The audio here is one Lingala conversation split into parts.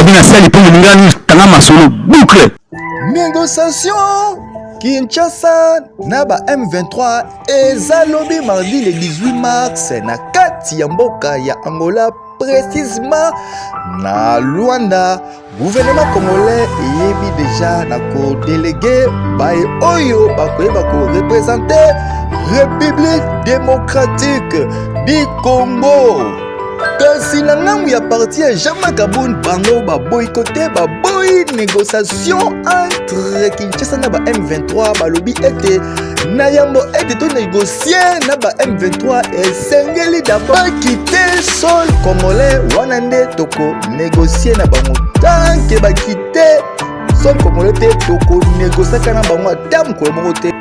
Abi na sali mpo moninga tanga masolo boucle. Négociation Kinshasa na ba M23 eza lobi mardi le 18 mars na kati ya mboka ya Angola, précisément na Luanda. Gouvernement congolais eyebi deja na kodelege baye oyo bakoyeba korepresente République démocratique du Congo. Kasi na ngambo ya parti ya Jean-Marc Kabund, bango baboyikote, baboyi négociation entre Kinshasa na ba M23. Balobi ete na yambo ete to négocie na ba M23, esengeli d'abord quitter sol congolais. Wana nde toko négocier na bango. Tant que bakite sol congolais te, toko négociaka na bango ata mokolo moko te.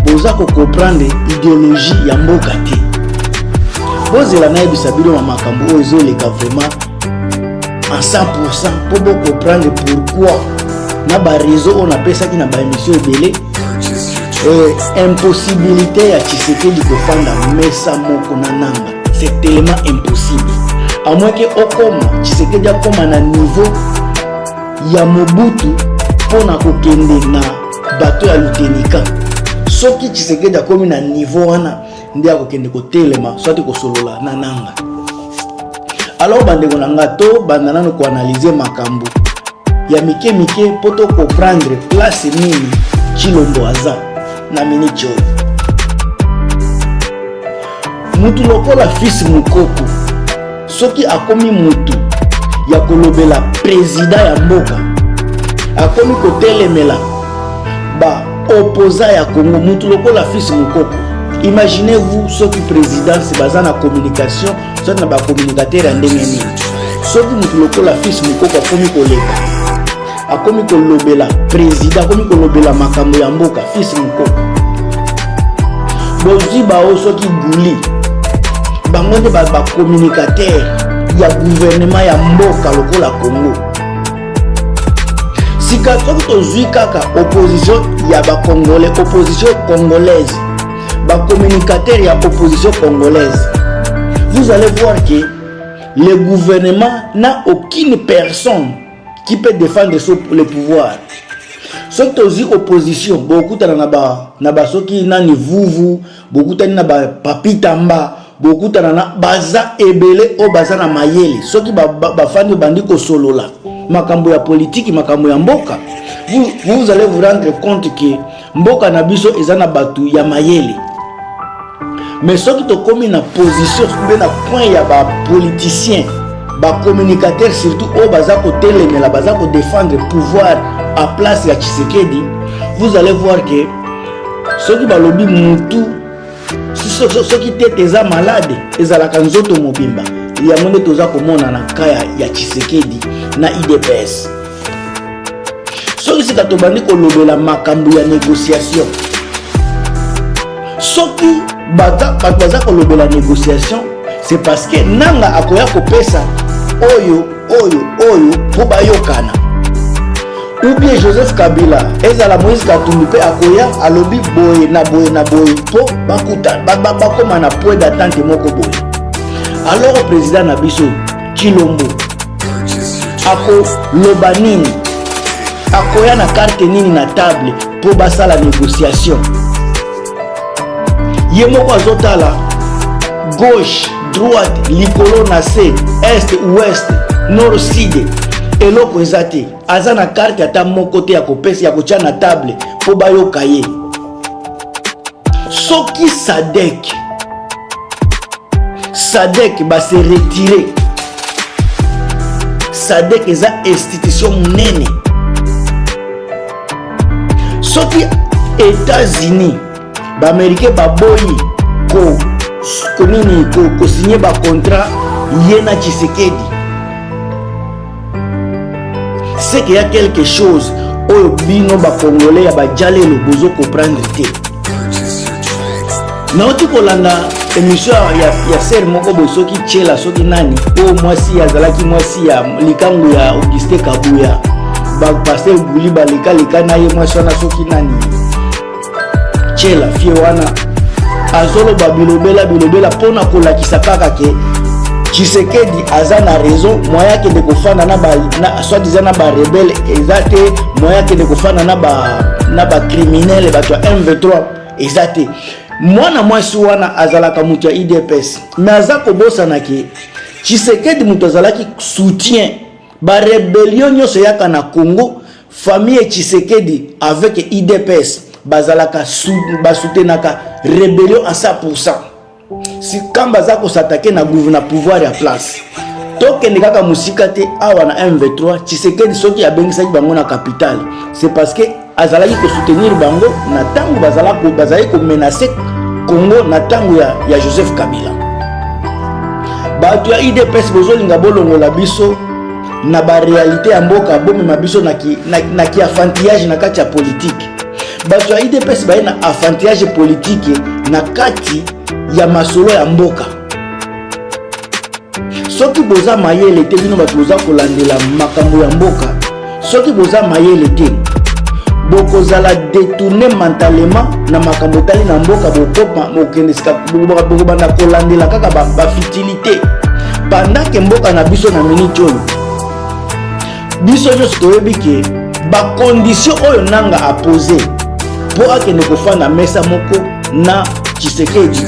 Boza kocomprendre idéologie ya mboka te. Bozela nayebisa bino ba makambo oyo ezoleka vraiment en 100% mpo bocomprendre pourquoi na bareseau oyo napesaki na baémission ebele, impossibilité ya Tshisekedi kofanda mesa moko na Nanga, c'est tellement impossible, à moins que okoma Tshisekedi akoma na niveau ya Mobutu mpona kokende na bato ya Lutenika. Soki Tshisekedi akomi na niveau wana, nde akokende kotelema soit kosolola na Nanga. Alors bandeko na nga, to banda nano koanalyser makambo ya mike mike mpo tocomprendre place nini Tshilombo aza na miniti oyo. Mutu lokola Fils Mukoko, soki akomi mutu ya kolobela président ya mboka, akomi kotelemela baopposants ya Congo, mutu lokola Fils Mukoko, imaginez-vous soki présidence baza na communication, soki na bacommunicateur ya ndenge nini. Soki mutu lokola Fils Mukoko akomi koleka, akomi kolobela président, akomi kolobela makambo ya mboka, Fils Mukoko, bozwi bao soki guli, bango nde bacommunicateur ya gouvernement ya mboka lokola Congo. Sika soki tozwi kaka opposition ya bacongolais, opposition congolaise, bacommunicateur ya opposition congolaise, vous allez voir que le gouvernement n'a aucune personne qui peut défendre le pouvoir. Soki tozwi opposition, bokutana na ba soki nani vuvu, bokutani na bapapitamba, bokutana na baza ebele oyo baza na mayele. Soki bafandi, bandi kosolola makambo ya politiki, makambo ya mboka, vous allez vous rendre compte que mboka na biso eza na bato ya mayele. Mais soki tokómi na position mpe na point ya bapoliticien, bacommunicateur surtout oyo baza kotelemela, baza kodéfendre pouvoir à place ya Tshisekedi, vous allez voir que soki balobi mutu, soki tete eza malade, ezalaka nzoto mobimba. Yango nde toza komona na ka ya Tshisekedi na UDPS. Soki sika tobandi kolobela makambo ya négociation, soki bato baza kolobela négociation, c'est parce que Nanga akoya kopesa oyo oyo oyo mpo bayokana, ou bien Joseph Kabila, ezala Moïse Katumbi mpe akoya, alobi boye na boye na boye mpo bakuta bakóma na point d'attente moko boye. Alors président na biso Tshilombo akoloba nini? Akoya na carte nini na table mpo basala négociation? Ye moko azotala gauche, droite, likolo na se, est, ouest, nord, sud, eloko eza te. Aza na carte ata moko te ya kopesa, ya kotia na table mpo bayoka ye. Soki SADC base retirer, SADC eza institution monene. Soki États-Unis, baaméricain baboyi ko konini kosigner bacontrat ye na Tshisekedi, c'est que ya quelque chose oyo bino bacongolais ya bajalelo bozo comprendre te. Nauti kolanda émission ya sere moko boye, soki Tiela, soki nani, oyo mwasi azalaki mwasi ya likangu ya Augustin Kabuya, bapasteur Guli balekaleka na ye. Mwasi wana soki nani, Tiela fie wana, azoloba bilobela bilobela mpona kolakisa kaka ke Tshisekedi aza na raison, moyen akende kofanda na ba na soit disant na ba rebelle eza te, moyen akende kofanda na ba na ba criminel bato ya M23 eza te. Mwana mwasi wana azalaka moto ya UDPS, mais aza kobosana ke Tshisekedi moto azalaki soutien ba rebellion nyonso eyaka na Congo. Famille Tshisekedi avec UDPS bazalaka basoutenaka rebellion à 100%. Si kamba aza kosatake na na pouvoir ya place, tokende kaka mosika te awa na M23. Tshisekedi soki abengisaki bango na capitale, c'est parce que azalaki kosoutenir bango na ntango bazalaki komenace Congo na ntango ya Joseph Kabila. Bato ya UDPS, bozolinga bolongola biso na baréalité ya mboka, bomema biso na kienfantillage na kati ya politike. Bato ya UDPS baye na enfantillage politique na kati ya masolo ya mboka. Soki boza mayele te, bino bato boza kolandela makambo ya mboka, soki boza mayele te, bokozala détourné mentalement na makambo etali na mboka. Bokende sika bokobanda kolandela kaka bafutilité pendant ke mboka na biso na minute oyo, biso nyonso toyebi ke bacondition oyo Nanga apose mpo akende kofanda mesa moko na Tshisekedi,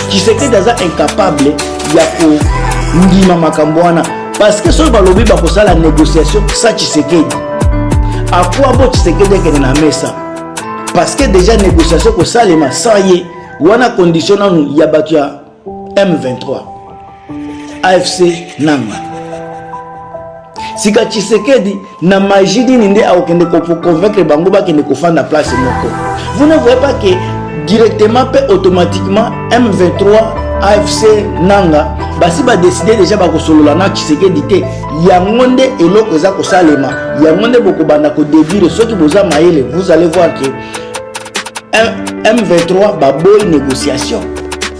Tshisekedi aza incapable ya kondima makambo wana, parce que soki balobi bakosala négociation sa Tshisekedi, akwa bo Tshisekedi akende na mesa, parce que déjà négociation kosalema sans ye wana. Condition nanu ya bato ya M23 AFC Nanga. Sika Tshisekedi na magie nini nde akokende koconvaincre bango bakende kofanda place moko? Vous ne voyez pas que directement mpe automatiquement M23 AFC Nanga basi badécider déjà bakosolola na Tshisekedi te? Yango nde eloko eza kosalema, yango nde bokobanda kodéduire. Soki boza mayele, vous allez voir que M23 baboyi négociation,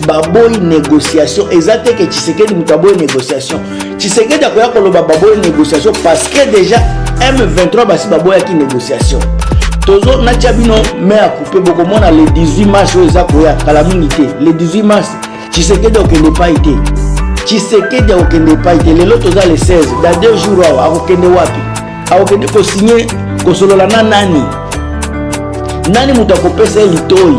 baboyi négociation. Eza te ke Tshisekedi moto aboyi négociation. Tshisekedi akoya koloba baboyi négociation parce que déjà M23 basi baboyaki négociation. Tozo natia bino mai ya coupe, bokomona le 18 mars oyo eza koya kala mingi te. Le 18 mars, Tshisekedi akokende epai te. Tshisekedi akokende epai te. Lelo toza le 16, dans 2 jours awa akokende wapi? Akokende kosigner, kosolola na nani? Nani moto akopesa ye litoi?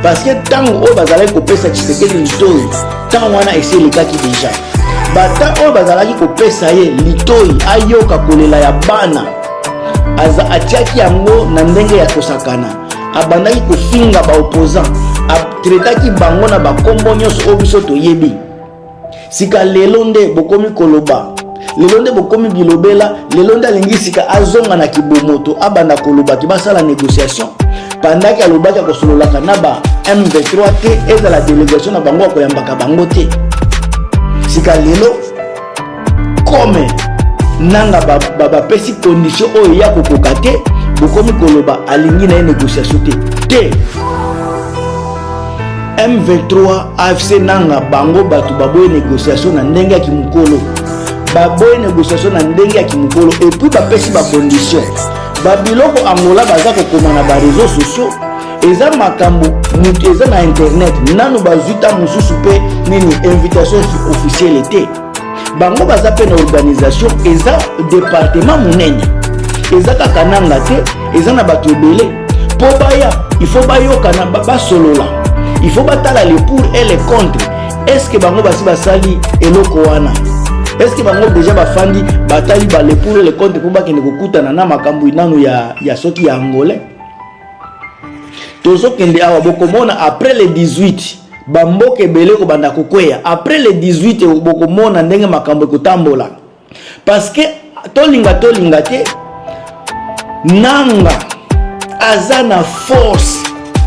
Parce que ntango oyo bazalaki kopesa Tshisekedi litoi, ntango wana esi elekaki déjà. Bata oyo bazalaki kopesa ye litoi ayoka kolela ya bana, aza atiaki yango na ndenge ya kosakana, abandaki kofinga baopposant, atraitaki bango na bakombo nyonso oyo biso toyebi. Sika lelo nde bokomi koloba, lelo nde bokomi bilobela, lelo nde alingi sika azonga na kibomoto, abanda kolobaki basala négociation, pendant alobaki akosololaka na ba M23 te, ezala délégation na bango akoyambaka bango te. Sika lelo, comme Nanga bapesi condition oyo ya kokoka te, bokomi koloba alingi na ye négociation te. Te, M23 AFC Nanga, bango bato baboyi négociation na ndenge ya kimokolo, baboyi négociation na ndenge ya kimokolo, et puis bapesi bacondition. Babiloko Angola baza kokoma na baréseaux sociaux eza makambo moto eza na internet, nanu bazwi ta mosusu mpe nini invitation officielle te. Bango baza mpe na organisation, eza département monene, eza kaka Nanga te, eza na bato ebele. Mpo baya, il faut bayokana, basolola, il faut batala le pour et le contre. Est ce que bango basi basali eloko wana? Est ce que bango déjà bafandi, batali ba le pour et le contre mpo bakende kokutana na makambo nanu ya soki ya Angolais? Tozokende awa, bokomona après le 18 bamboka ebele kobanda kokweya. Après le 18, bokomona ndenge makambo ekotambola, parce que tolinga tolinga te, Nanga aza na force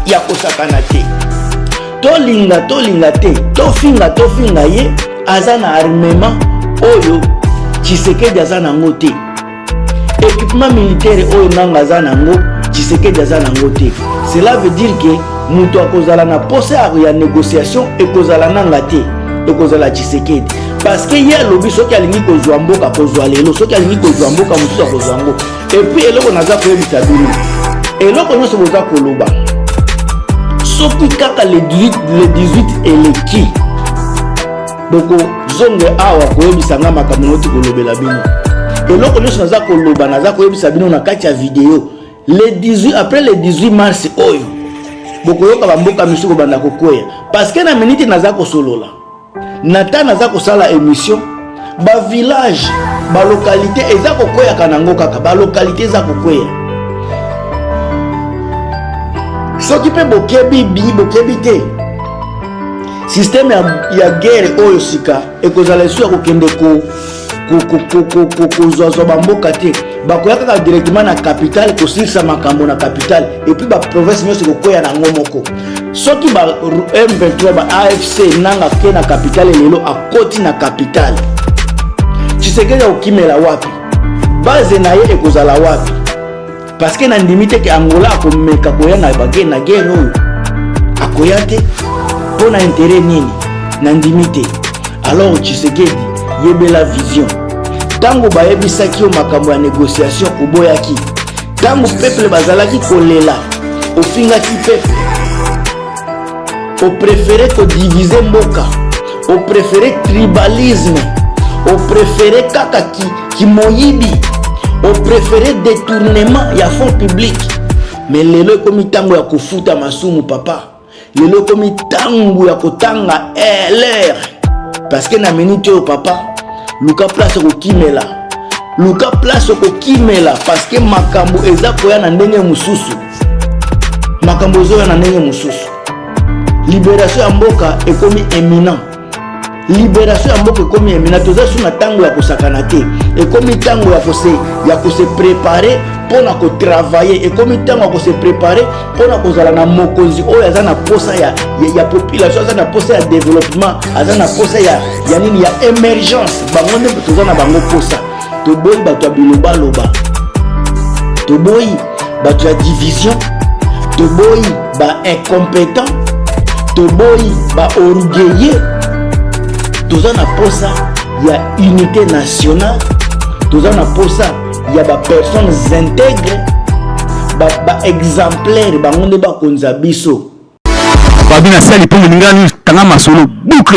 ya kosakana te. Tolinga tolinga te, tofinga tofinga ye, aza na armement oyo Tshisekedi aza nango te. Équipement militaire oyo Nanga aza nango, Tshisekedi aza nango te. Cela veut dire que moto akozala na posa ya négociation ekozala Nanga te, ekozala Tshisekedi, parce que ye alobi soki alingi kozwa mboka, kozwa lelo, soki alingi kozwa mboka mosusu, akozwa yango. Et puis eloko naza koyebisa bino, eloko nyonso boza koloba, soki kaka le 18, le 18 eleki. Bokozonge awa koyebisa nga makambo nauti kolobela bino. Eloko nyonso naza koloba, naza koyebisa bino na kati ya video. Le 18, après le 18 mars oyo, bokoyoka bamboka misusu kobanda kokweya, parce que na miniti naza kosolola na ta, naza kosala émission, bavillage, balocalité eza kokweyaka nango kaka, balocalité eza kokweya. Soki mpe bokebi bi bokebi te, système ya guerre oyo sika ekozala esu ya kokende kozwazwa bamboka te. Bakoya kaka directement na capitale, kosilisa makambo na capitale, et puis baprovince nyonso ekokweya nango moko. Soki ba M23, ba AFC nanga ke na capitale, lelo akoti na capitale, Tshisekedi akokimela wapi? Base na ye ekozala wapi? Parce que nandimi te ke Angola akomeka koya na bage na guerre oyo. Akoya te mpo na intérêt nini? Nandimi te. Alors Tshisekedi, yebela vision. Ntango bayebisaki yo makambo ya négociation, oboyaki. Ntango peuple bazalaki kolela, ofingaki peuple. Opréféré kodiviser mboka, opréféré tribalisme, opréféré kaka kimoyibi, opréféré détournement ya fonds public. Mais lelo ekomi ntango ya kofuta masumu, papa. Lelo ekomi ntango ya kotanga l'heure, parce que na minute oyo, papa, luka place okokimela, luka place okokimela, parce que makambo eza koya na ndenge mosusu, makambo ezoya na ndenge mosusu. Libération ya mboka ekomi imminent, libération ya mboka ekomi imminent. Toza su na ntango ya kosakana te. Ekomi ntango ya kose préparer mpo na kotravailler. Ekomi ntango ya kose préparer mpo na kozala na mokonzi oyo aza na posa ya population, aza na posa ya développement, aza na posa ya nini, ya émergence. Bango nde toza na bango posa. Toboyi bato ya bilobaloba, toboyi bato ya division, toboyi baincompétent, toboyi baorgueilleux. Toza na posa ya unité nationale, toza na posa ya bapersonnes intègres, baexemplaire. Bango nde bakonza biso. Babi na sali mpo molingani, tanga masolo, boucle.